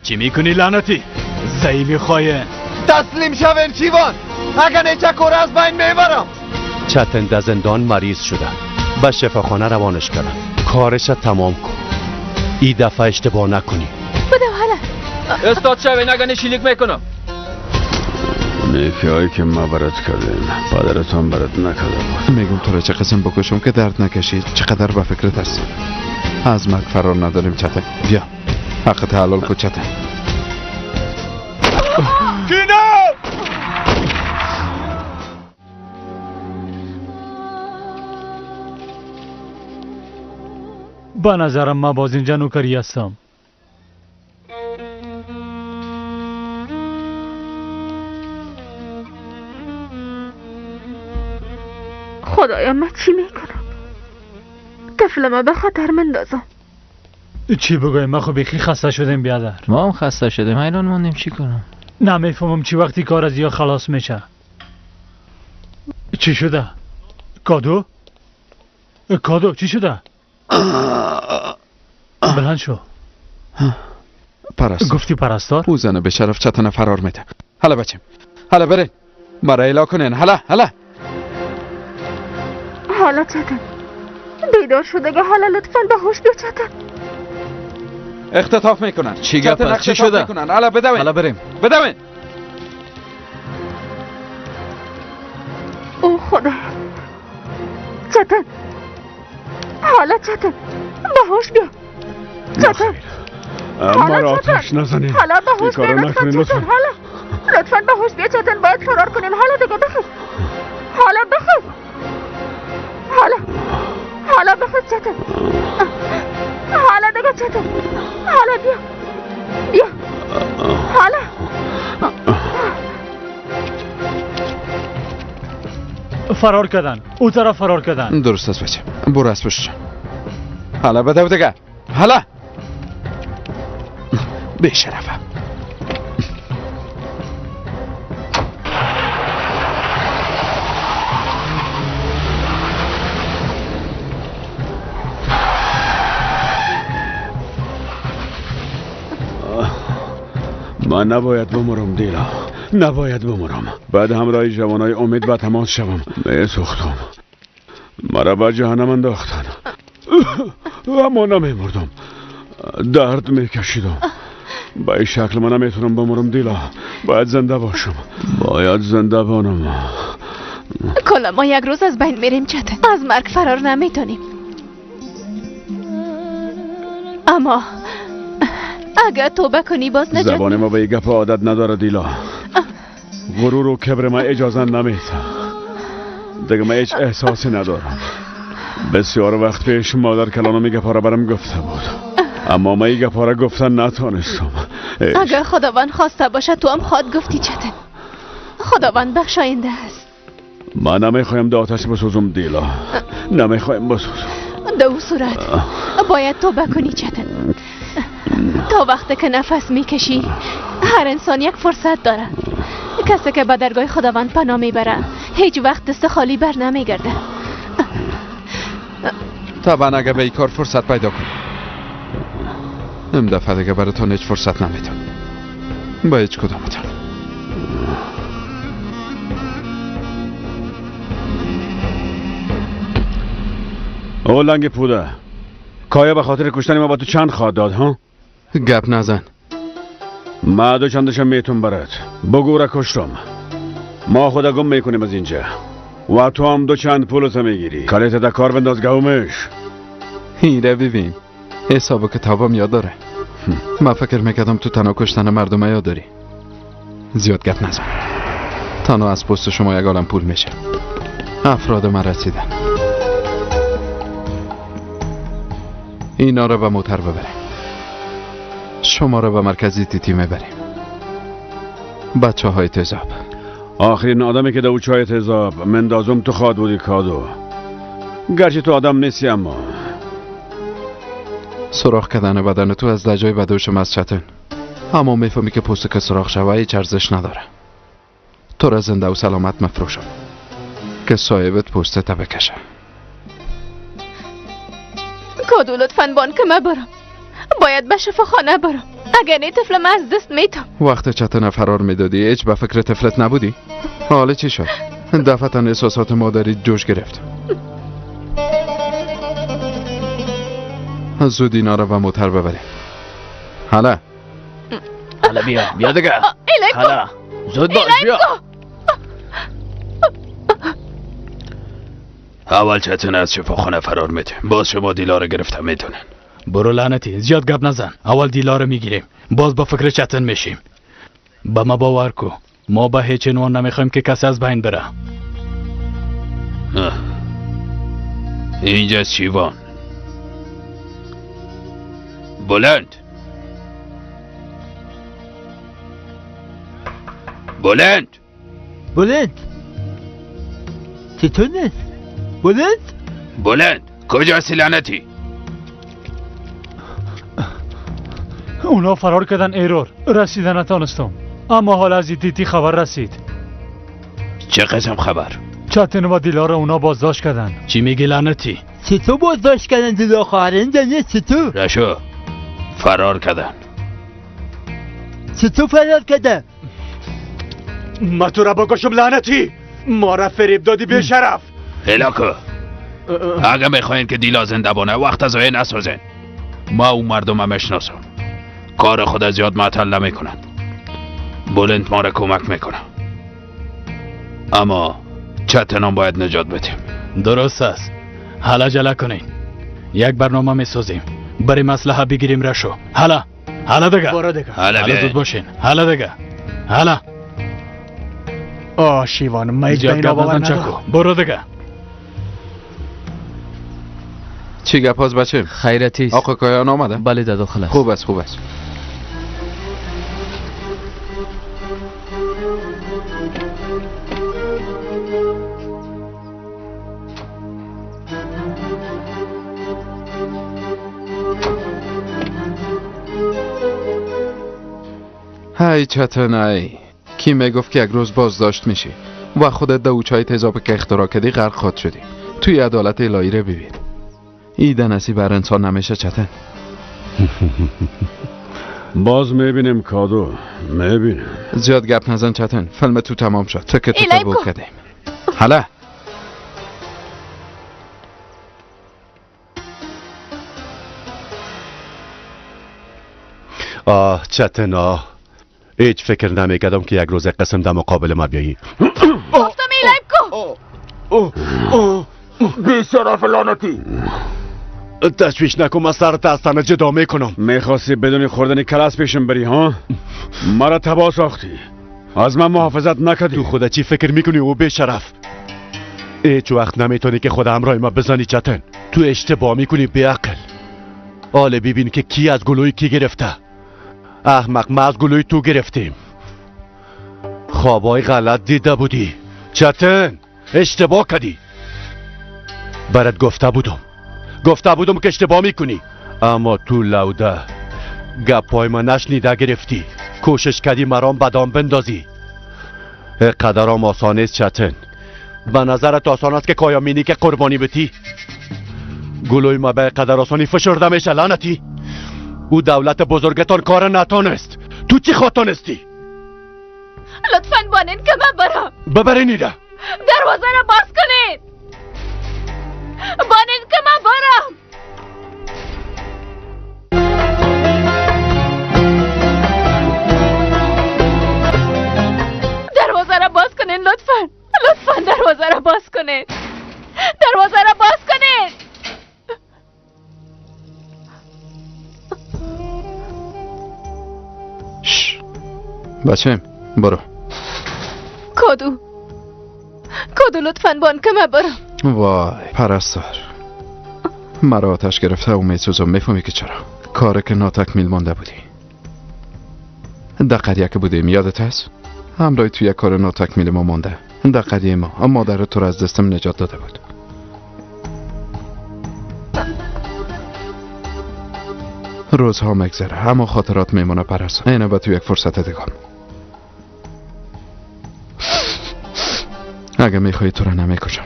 چی میکنی لعنتی؟ ضعیفی خاین. تسلیم شوین شیوان، اگر نیچه از بین میبرم. چتن در زندان مریض شده، به شفاخانه روانش کردن. کارش تمام کن، این دفعه اشتباه نکنی. بدو حالا استاد شوین، اگر شلیک میکنم. نیکی که ما برات کردیم پدرتان برات نکرده بود. میگم تو را چه قسم بکشم که درد نکشی. چقدر به فکرت هستی. از مرگ فرار نداریم چتن. بیا حق حلال کو چتن. به نظرم ما باز اینجا نوکری هستم. خدایا من چی میکنم؟ طفل ما به خطر مندازم. چی بگویم، ما خب بیخی خسته شدیم بیادر. ما هم خسته شدیم، حیران ماندیم چی کنم. نمیفهمم چی وقتی کار از یا خلاص میشه. چی شده؟ کادو؟ کادو چی شده؟ بلند شو. پرستار. گفتی پرستار؟ او زنه به شرف چتنه فرار میده. حالا بچم، حالا برین مرا ایلا کنین. حالا حالا حالا چتن بیدار شده گه. حالا لطفا به هوش بیا چتن. اختطاف میکنن. چی گپ است؟ چی شده؟ حالا بدوین، حالا بریم، بدوین. او خدا، چتن حالا چتن به هوش بیا. چتن ما را آتش نزنید. حالا به هوش بیا لطفا. چتن حالا لطفا به هوش بیا چتن، باید فرار کنیم. حالا دیگه بخیر، حالا بخیر، حالا حالا بخیر چتن، حالا دیگه چتن، حالا بیا بیا حالا. فرار کردن، او طرف فرار کردن. درست است بچه، برو از پشت. حالا بدو دیگه، حالا بی شرفم. من نباید بمرم دیلا، نباید بمرم. بعد همراه جوانای امید با تماس شوم. میسوختم، مرا به جهنم انداختن، اما نمیمردم. درد میکشیدم. با این شکل من نمیتونم بمرم دیلا، باید زنده باشم، باید زنده بانم. کلا ما یک روز از بین میریم چتن، از مرگ فرار نمیتونیم. اما اگر توبه کنی باز نجات. زبان ما به این گپ عادت نداره دیلا. غرور و کبر ما اجازه نمیده. دیگه من هیچ احساسی ندارم. بسیار وقت پیش مادر کلانم این گپا را برم گفته بود، اما من این گپا را گفتن نتانستم. اگر خداوند خواسته باشه تو هم خواد گفتی چتن. خداوند بخشاینده است. من نمیخوایم ده آتش بسوزم دیلا، نمیخوایم بسوزم. در او صورت باید توبه کنی چتن. تا وقتی که نفس میکشی هر انسان یک فرصت داره. کسی که به درگاه خداوند پناه میبره هیچ وقت دست خالی بر نمیگرده. طبعا اگه به این کار فرصت پیدا کنی. این دفعه دیگه براتون هیچ فرصت نمیدم، با هیچ کدامتون. او لنگ پوده، کایا به خاطر کشتن ما با تو چند خواهد داد ها؟ گپ نزن. ما دو چندشم میتون برات. بگو را کشتم. ما خدا گم میکنیم از اینجا و تو هم دو چند پولت میگیری. کاریت در کار بنداز گومش. هیره ببین، حساب و کتابم یاد داره. من فکر میکردم تو تنها کشتن مردم یاد داری. زیاد گپ نزن. تنها از پست شما یک عالم پول میشه. افراد من رسیدن. اینا رو به موتر ببریم. شما رو به مرکزی تیتی میبریم. بچه های تیزاب. آخرین آدمی که دو چای تیزاب مندازم تو خواد بودی کادو. گرچه تو آدم نیستی اما سوراخ کردن بدن تو از لجای بدوشم از چتن. اما میفهمی که پوست که سوراخ شوه هیچ ارزش نداره. تو را زنده و سلامت مفروشم که صاحبت پوستت بکشه. کادو لطفاً بانک مبرم، باید به شفاخانه برم. اگر نه طفل من از دست میتم. وقت چتن فرار میدادی هیچ به فکر طفلت نبودی؟ حالا چی شد؟ دفعتا احساسات مادری جوش گرفت. زود اینا رو به موتر ببریم. حالا حالا بیا بیا دیگه. حالا زود باش بیا. اول چتن از شفاخانه فرار میده، باز شما دیلا رو گرفته میتونن. برو لعنتی، زیاد گپ نزن. اول دیلا رو میگیریم، باز با فکر چتن میشیم. به ما باور کو، ما به هیچ عنوان نمیخوایم که کسی از بین بره. اینجا شیوان. بلند بلند بلند. چطور؟ بلند بلند. کجاست لعنتی؟ اونا فرار کردن ایرور، رسیدن نتانستم. اما حالا از دیتی خبر رسید. چه قسم خبر؟ چتن و دیلا اونا بازداشت کردن. چی میگی لعنتی؟ چطور بازداشت کردن دیلا خواهرین دنیا؟ چطور؟ رشو فرار کردن. چطور فرار کردن؟ ما تو را بکشم لعنتی، ما را فریب دادی بی شرف. هلاکو اگه میخواین که دیلا زنده بانه وقت از آیه نسازین. ما او مردم هم میشناسم، کار خود از زیاد معطل نمیکنن. بلند ما را کمک میکنه، اما چتنان باید نجات بدیم. درست است. حالا جلا کنین، یک برنامه میسازیم برای مسلحه بگیریم رشو. حالا حالا دیگه، حالا زود باشین. حالا دیگه، حالا. آه شیوان، ما هیچ بین باور ندارم. برو دیگه. چی گپ هاست بچه؟ خیرتی است. آقا کایان آمده؟ بله در داخل است. خوب است خوب است. هی چتنای، کی میگفت که یک روز بازداشت میشی و خودت دوچای تیزاب که اختراع کردی غرق خواهد شدی. توی عدالت الهی رو ببین. ایده نصیب هر انسان نمیشه چتن. باز میبینیم کادو، میبینیم. زیاد گپ نزن چتن، فیلم تو تمام شد. تکه تو قبول کردیم. حالا آه چتن، آه هیچ فکر نمیکردم که یک روز قسم در مقابل ما بیایی. گفتم ایلایب کو. بی شرف لعنتی. تشویش نکن، من سرت از تنه جدا میکنم. میخواستی بدون خوردن کلاس پیشم بری ها؟ مرا تباه ساختی، از من محافظت نکردی. تو خدا چی فکر میکنی او بی شرف؟ هیچ وقت نمیتونی که خود همراه ما بزنی چتن. تو اشتباه میکنی بی عقل. حالا ببین که کی از گلوی کی گرفته. احمق، ما از گلوی تو گرفتیم. خوابای غلط دیده بودی چتن، اشتباه کردی. برات گفته بودم، گفته بودم که اشتباه میکنی، اما تو لوده گپای من نشنیده گرفتی. کوشش کردی مرام بدام بندازی. قدرم آسان نیست چتن. به نظرت آسان است که کایامینی که قربانی بتی؟ گلوی ما به قدر آسانی فشرده میشه لعنتی. او دولت بزرگتان کار نتانست، تو چی خواهتانستی؟ لطفاً بانین که من برم. ببرین ایره. دروازه را باز کنید. بانین که من برم. دروازه را باز کنین لطفاً. لطفاً دروازه را باز کنین. دروازه را باز کنین. بچه برو. کادو کادو لطفاً بان که من برم. وای پرستار، مرا آتش گرفته و میسوزم. میفهمی که چرا؟ کار که ناتکمیل مانده بودی. در قریه که بودیم یادت هست؟ همراه توی یک کار ناتکمیل ما مانده. در قریه ما مادر تو را از دستم نجات داده بود. روزها میگذره اما خاطرات میمونه پرستار. اینه به تو یک فرصت دیگه. اگه میخوای تو را نمیکشم،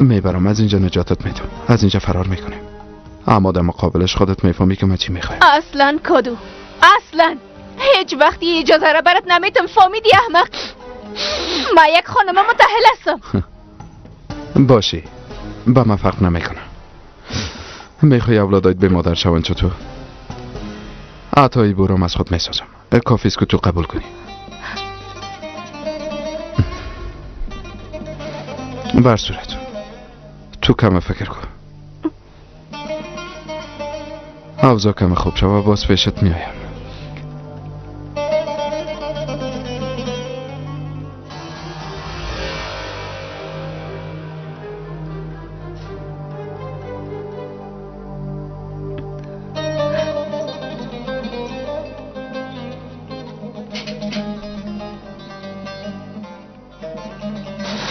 میبرم از اینجا نجاتت میدم، از اینجا فرار میکنیم. اما در مقابلش خودت میفهمی که من چی میخوایم. اصلا کادو، اصلا هیچ وقتی اجازه را برات نمیتم. فهمیدی احمق؟ من یک خانم متأهل هستم. باشی، با من فرق نمیکنه. میخوای اولادایت به مادر شوند چطور؟ عطایی برام از خود میسازم. کافیست که تو قبول کنی. بر صورت تو کم فکر کن. اوضاع کم خوب شوه باز پیشت میایم.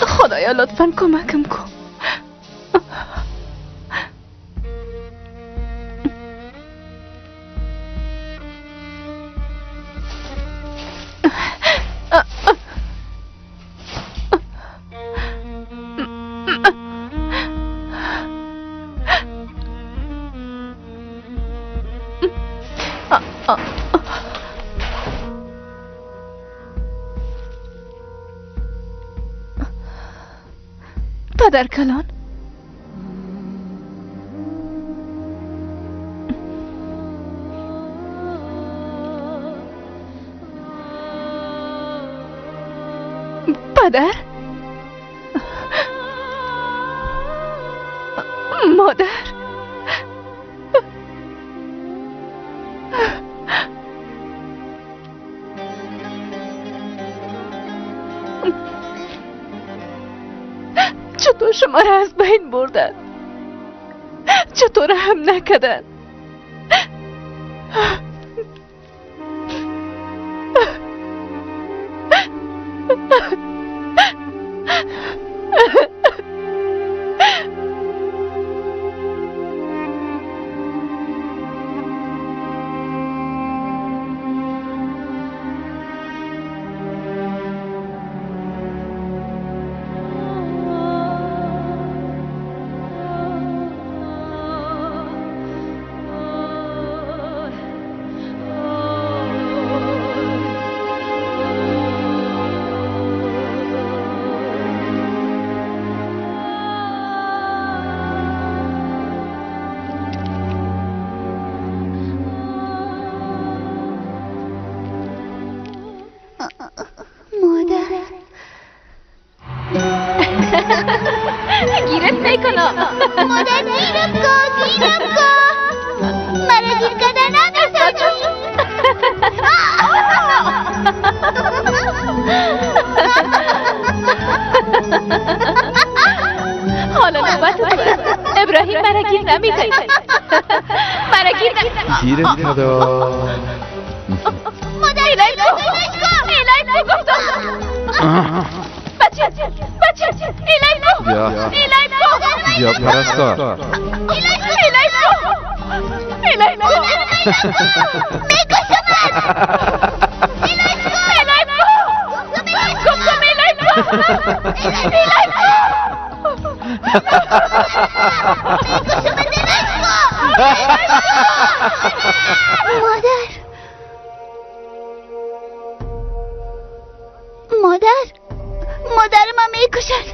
خدایا لطفا کمکم کن. پدر کلان، پدر، مادر، چطور شما را از بین بردن؟ چطور هم نکردن؟ مادر گیرت میکنم. مادر گیرم کن، گیرم کن، مرا گیر کردن نمیتونی. حالا نوبت توست ابراهیم. مرا گیر نمیده، مرا گیر نمیده. گیرت کردم. مادر ایلای کو، ایلای کو گفتم. بچه بچه، ایلای کو، ایلای کو، بیا پرستار. ایلای کو، ایلای کو، میکشمت. ایلای کو، گفتم ایلای کو، ایلای کو. مادر، مادر، مادر من میکشن.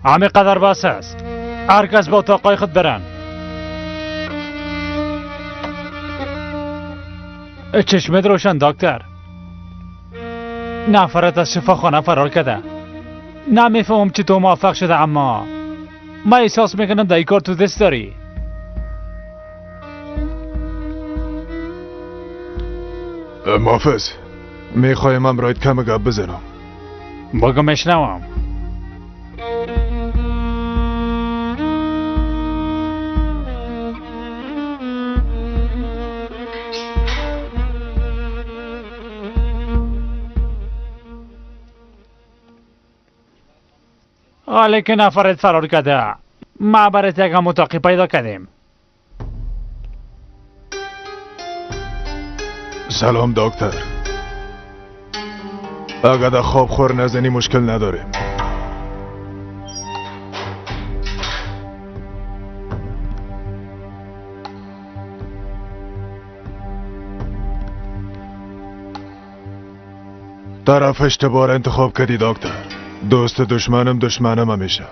همه قدر بس است. هر کس با اتاقای خود برن. چشمت روشن دکتر. نفرت از شفاخانه فرار کرده. نمیفهمم چطور موفق شده، اما من احساس میکنم در این کار تو دست داری. محافظ، میخوایم امرایت کم گپ بزنم. بگو میشنوم. حالا که نفرت فرار کرده، ما برات یک اتاقی پیدا کردیم. سلام دکتر. اگر در خواب خور نزنی مشکل نداریم. طرف اشتباه انتخاب کردی دکتر. دوست دشمنم دشمنم همیشه.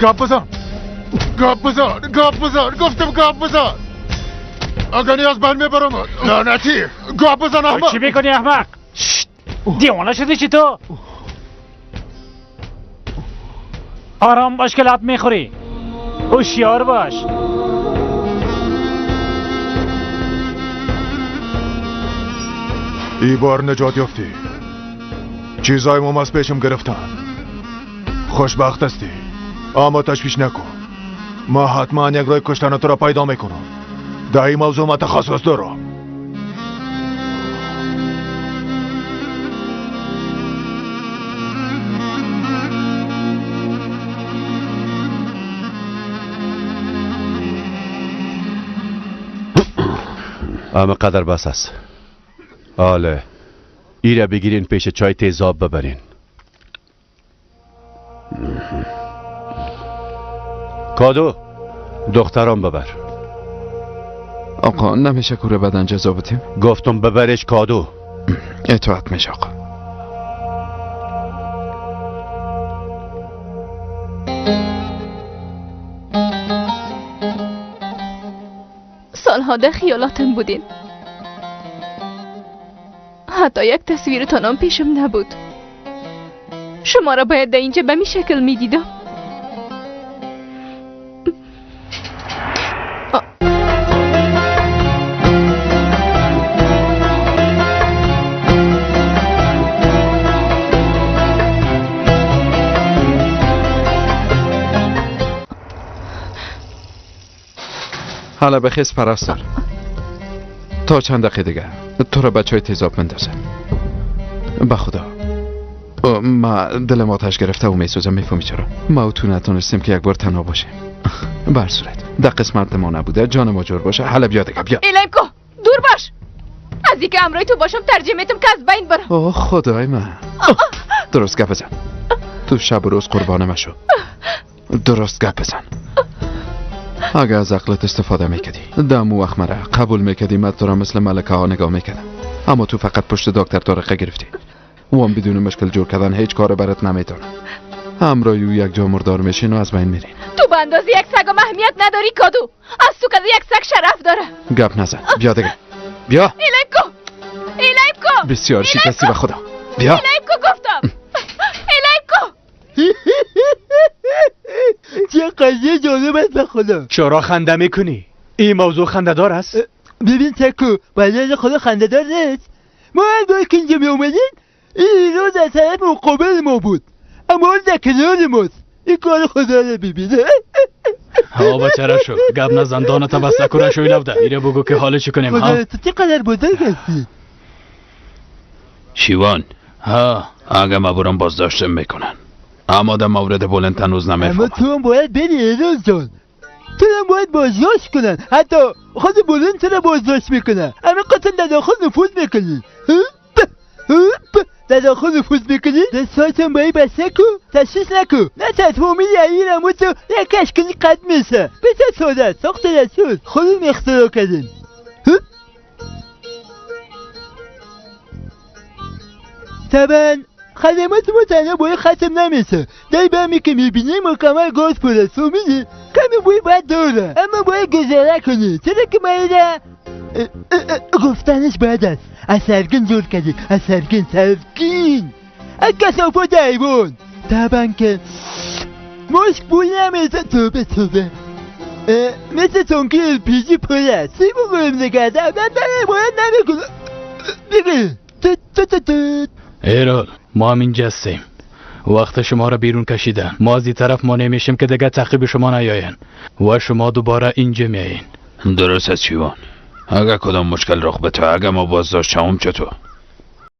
گپ بزن گپ بزن گپ بزن، گفتم گپ بزن. اگر نیاز بند میبرم لعنتی. گپ بزن احمق. چی میکنی احمق؟ دیوانه شدی چی تو؟ آرام باش که لب میخوری. هوشیار باش. ای بار نجات یافتی. چیزای مام از پیشم گرفتن. خوشبخت هستی، اما تشویش نکن. ما حتما یک راه کشتن تو را پیدا میکنم. در این موضوع ما تخصص دارم. اما قدر بس است. آله ایره بگیرین پیش چای تیزاب ببرین. کادو دختران ببر. آقا نمیشه کوره بدن جزا بتیم؟ گفتم ببرش کادو. اطاعت میشه آقا. سالها در خیالاتم بودین، حتی یک تصویرتانم پیشم نبود. شما را باید در اینجا به می شکل میدیدم. حالا بخیز پرستار، تا چند دقیقه دیگه تو را بچه های تیزاب مندازم. به خدا ما دلم آتش گرفته و میسوزم. میفهمی چرا؟ ما و تو نتونستیم که یک بار تنها باشیم. بر صورت در قسمت ما نبوده، جان ما جور باشه. حالا بیا دیگه، بیا. ایلیم کو دور باش. از اینکه امرای تو باشم ترجیح میتم که از بین برم. اوه خدای من، درست گپ بزن. تو شب و روز قربان مشو. درست گپ بزن. اگه از عقلت استفاده میکردی دم و وقت مرا قبول میکردی، من تو را مثل ملکه ها نگاه میکردم. اما تو فقط پشت دکتر طارقه گرفتی. او هم بدون مشکل جور کردن هیچ کار برات نمیتونه. همراه او یک جا مردار میشین و از بین میرین. تو به اندازه یک سگ اهمیت نداری کادو. از تو که یک سگ شرف داره. گپ نزن، بیا دیگه، بیا. ایلیم کو، ایلیم کو. بسیار شکستی به خدا. بیا. ایلیم کو گفتم. ایلیم کو. چه قضیه جالب است به خدا. چرا خنده میکنی؟ این موضوع خنده دار است؟ ببین تکو، برای خدا خنده دار نیست. ما هر بار که اینجا می اومدیم این روز از طرف مقابل ما بود، اما اون در کنار ماست. این کار خدا رو ببینه. ها بچه رشو گپ نزن، دانتا بسته کو رشوی لفده. ایره بگو که حالا چی کنیم. خدا تو چقدر بزرگ هستی. شیوان ها، اگه ما برم بازداشتم میکنن، اما در مورد بلند هنوز نمیفهمم. اما تو هم باید بری ایران جان، تو هم باید بازداشت کنن. حتی خود بلند تو رو بازداشت میکنن. اما قطعا در داخل نفوذ میکنی. در داخل نفوذ میکنی، دستاتم باید بسته کن، تشخیص نکن. نه تصمیمی این امو تو یکش کنی قد میشه. بسه ساده ساخت رسول خودم اختراع کردیم. طبعا خدمات ما تنها باید ختم نمیشه. در بمی که میبینی مکمل گاز پر است، فهمیدی؟ کمی بوی بد داره، اما باید گذاره کنی. چرا که من گفتنش بد است. از سرگین جور کردی، از سرگین، سرگین، از کثافات حیوان. طبعا که مشک بوی نمیشه. توبه توبه، مثل تانکی LPG پر است. سی بگویم نگرده باید نمیکنه. بگی ایرال، ما هم اینجا هستیم. وقت شما را بیرون کشیدن. ما از این طرف مانع میشیم که دیگه تعقیب شما نیاین و شما دوباره اینجا میایین. درست است شیوان. اگر کدام مشکل رخ بده، اگر ما بازداشت شوم چطور؟